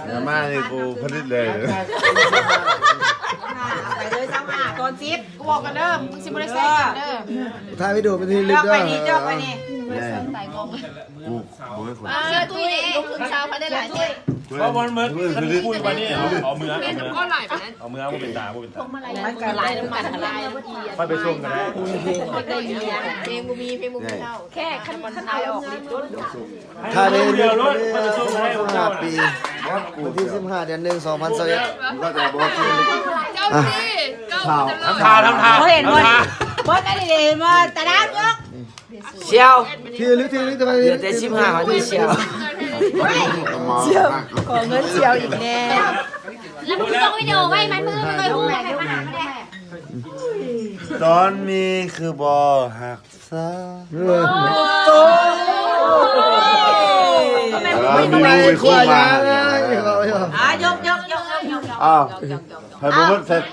ເອົາມານີ້ ກູຜະລິດເລີຍ ເອົາໄປເລີຍ ຊາວຫ້າ ຕອນສິບ ກູບອກກັນເດີ ມຶງຊິບໍ່ໄດ້ໃຊ້ເງິນເດີ ຖ່າຍວິດີໂອເປັນທີ່ລະລຶກເດີ ຈອກໄປນີ້ ຈອກໄປນີ້ ແນ່ ກູບໍ່ເຄີຍ ອ່າ ຕຸ້ຍເດ້ ລົງທຶນຊາວພັນໄດ້ຫຼາຍເດ້ ເພາະວ່າມັນ ຄັນຄູນໄປນີ້ ເອົາເມືອ ເອົາເມືອ ເອົາເມືອ ບໍ່ເປັນຕາ ບໍ່ເປັນຕາ ມັນກໍຫຼາຍນຳກັນ ຫຼາຍ ຄ່ອຍໄປສົ່ງກໍໄດ້ ເພງບໍ່ມີ ເພງບໍ່ມີເຫຼົ້າ ແຂກຄັນ ຄັນເອົາອອກລິດລົດ ຖ້າໄດ້ເລື່ອງນີ້ ສິບຫ້າປີ ວັນທີສິບຫ້າ ເດືອນໜຶ່ງ ສອງພັນຊາວເອັດ ອ່ະ ທຳທ່າ ທຳທ່າ ບໍ່ເຫັນ ບໍ່ເຫັນ ບໍ່ເຫັນ ຕາດຳຍົກ ສ່ຽວ ທີ່ລຶກ ທີ່ລຶກ ແຕ່ວ່າເຫຼືອແຕ່ສິບຫ້າ ວັນທີ່ສ່ຽວ ສ່ຽວ ຂໍເງິນສ່ຽວອີກແນ່ ແລ້ວມັນກໍຕ້ອງວິດີໂອໄວ້ ມັນມື ມັນເລີຍຮູ້ແລ້ວ ຕອນມີຄືບໍ່ຮັກ ສາ ໂອ້ຍ ເອີ ມີ ມີ ມີ ອ່າ ຍົກ ຍົກ ຍົກ ຍົກ ຍົກ ອ້າວ ໃຫ້ບໍ່ໝົດໃສ່ຕາ